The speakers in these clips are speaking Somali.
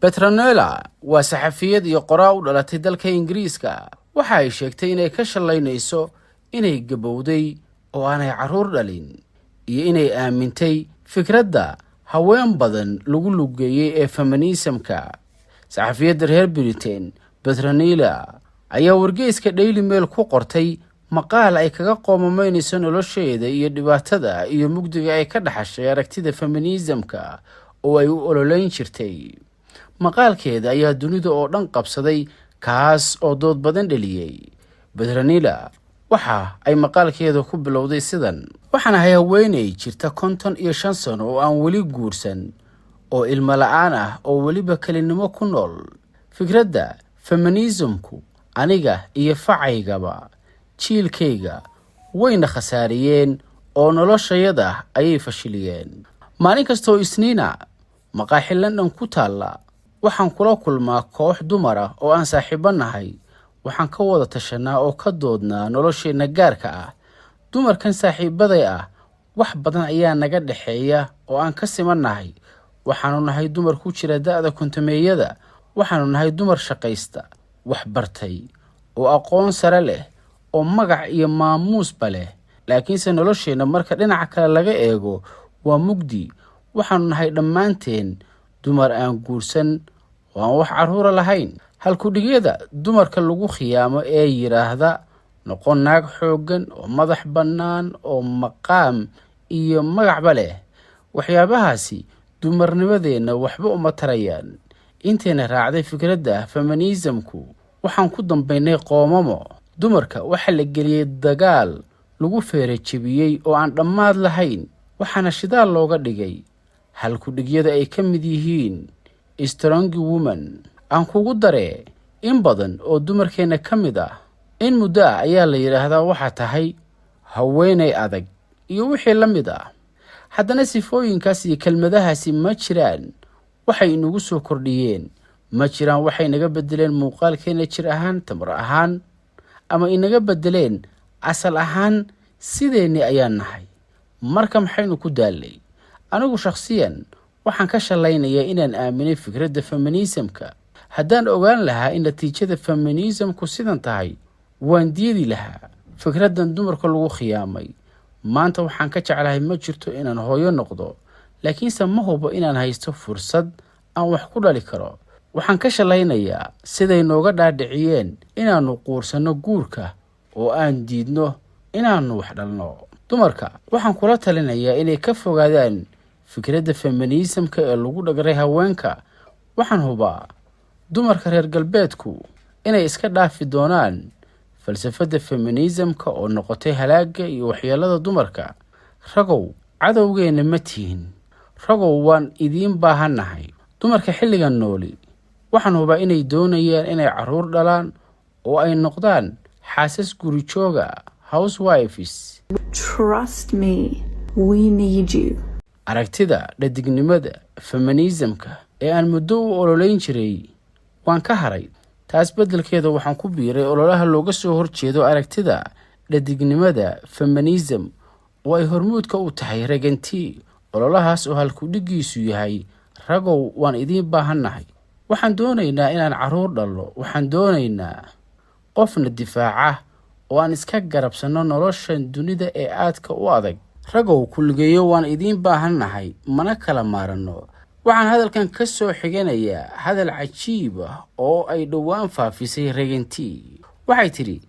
Petronella waa saxafiyad iyo qoraa u dhalatay dalka Ingiriiska. Waxa ay sheegtay inay ka shallaynayso inay gabowday oo aanay carruur dhalin iyo inay aamintay fikradda haween badan lagu lugeeyey ee feminismka. Saxafiyadda reer Britain Petronella ayaa wargeyska Daily Mail ku qortay maqaal ay kaga qoomamaynayso nolosheeda iyo dhibaatada iyo mugdiga ay ka dhaxashay aragtida feminismka oo ay u ololeyn jirtay. Maqaalkeeda ayaa dunida oo dhan qabsaday, kaas oo dood badan dhaliyey. Petronella waxa ay maqaalkeeda ku bilowday sidan: "Waxaan ahay haweeney jirta 55 sano oo aan weli guursan oo ilmo la'aan ah oo weliba kelinimo ku nool. Fikradda feminismku aniga iyo facaygaba, jiilkayga, wayna khasaariyeen oo noloshayada ayay fashiliyeen. Maalin kastaoo Isniina maqaaxi London ku taalla waxaan kula kulmaa koox dumar ah oo aan saaxiibo nahay. Waxaan ka wada tashanaa oo ka doodnaa nolosheenna gaarka ah. Dumarkan saaxiibaday ah wax badan ayaa naga dhexeeya oo aan ka simannahay. Waxaanu nahay dumar ku jira da'da kontomeeyada. Waxaanu nahay dumar shaqaysta, wax bartay oo aqoon sare leh oo magac iyo maamuusba leh, laakiinse nolosheenna marka dhinaca kale laga eego waa mugdi. Waxaanu nahay dhammaanteen dumar aan guursan oo aan wax carruura lahayn. Halkudhigyada dumarka lagu khiyaamo ee yidhaahda 'Noqon naag xooggan oo madax bannaan oo maqaam iyo magacba leh', waxyaabahaasi dumarnimadeenna waxba uma tarayaan. Intayna raacday fikradda feminismku waxaan ku dambaynay qoomamo. Dumarka waxaa la geliyey dagaal lagu feerajebiyey oo aan dhammaad lahayn, waxaana shidaal looga dhigay halkudhigyada ay ka mid yihiin 'strong woman'. Aan kugu daree, in badan oo dumarkeenna ka mid ah in muddo ah ayaa la yidhaahdaa waxaa tahay haweenay adag iyo wixii la mid ah. Haddana sifooyinkaas iyo kelmadahaasi ma jiraan waxay inagu soo kordhiyeen, ma jiraan waxay naga bedeleen muuqaalkeena jir ahaan, tamar ahaan, ama inaga bedeleen asal ahaan. Sideennii ayaan nahay. Marka maxaynu ku daallay? Anigu shakhsiyan waxaan ka shallaynayaa inaan aaminay fikradda feminismka. Haddaan ogaan lahaa in natiijada feminismku sidan tahay, waan diidi lahaa fikraddan dumarka lagu khiyaamay. Maanta waxaan ka jeclahay ma jirto inaan hooyo noqdo, laakiinse ma hubo inaan haysto fursad aan wax ku dhali karo. Waxaan ka shallaynayaa siday nooga dhaadhiciyeen inaannu quursanno guurka oo aan diidno inaannu wax dhalno. Dumarka waxaan kula talinayaa inay ka fogaadaan fikradda feminismka ee lagu dhagray haweenka. Waxaan hubaa dumarka reer galbeedku inay iska dhaafi doonaan falsafadda feminismka oo noqotay halaagga iyo waxyeelada dumarka. Ragow, cadowgeenna ma tihin. Ragow, waan idiin baahannahay. Dumarka xilligan nooli waxaan hubaa inay doonayaan inay carruur dhalaan oo ay noqdaan xaasas guri jooga, housewives." Trust me, we need you. "Aragtida dhadignimada feminismka ee aan muddo u ololeyn jiray waan ka haray. Taas beddelkeeda waxaan ku biiray ololaha looga soo horjeedo aragtida dhadignimada feminism oo ay hormuudka u tahay Regan T, ololahaas oo halkudhigiisu yahay 'Ragow, waan idiin baahannahay. Waxaan doonaynaa inaan carruur dhallo. Waxaan doonaynaa qofna difaaca oo aan iska garabsanno noloshan dunida ee aadka u adag. Ragow, kulligeeyo waan idiin baahannahay, mana kala maaranno.'" Waxaan hadalkan ka soo xiganayaa hadal cajiib ah oo ay dhowaan faafisay Regan T. Waxay tidhi: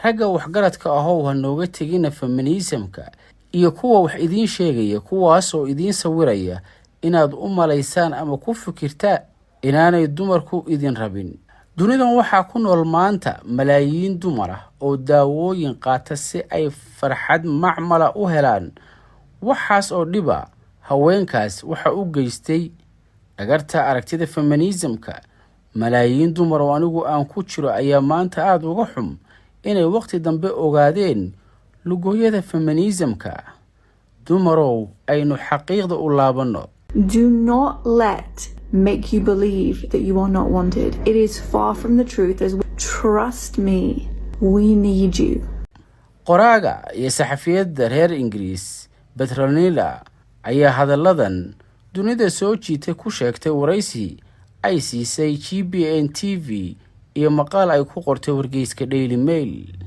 "Ragga waxgaradka ahow, ha nooga tegina feminismka iyo kuwa wax idiin sheegaya, kuwaas oo idiin sawiraya inaad u malaysaan ama ku fikirtaan inaanay dumarku idin rabin. Dunidan waxaa ku nool maanta malaayiin dumar ah oo daawooyin qaata si ay farxad macmala u helaan. Waxaas oo dhiba haweenkaas waxa u geystay dhagarta aragtida feminismka. Malaayiin dumar oo anigu aan ku jiro ayaa maanta aada uga xum inay waqti dambe ogaadeen lugooyada feminismka. Dumarow, aynu xaqiiqda u laabanno." Do not let make you believe that you are not wanted. It is far from the truth. As trust me, we need you. Qoraaga iyo saxafiyadda reer Ingiriis Petronella ayaa hadalladan dunida soo jiitay ku sheegtay waraysi ay siisay GBN TV iyo maqaal ay ku qortay wargeyska Daily Mail.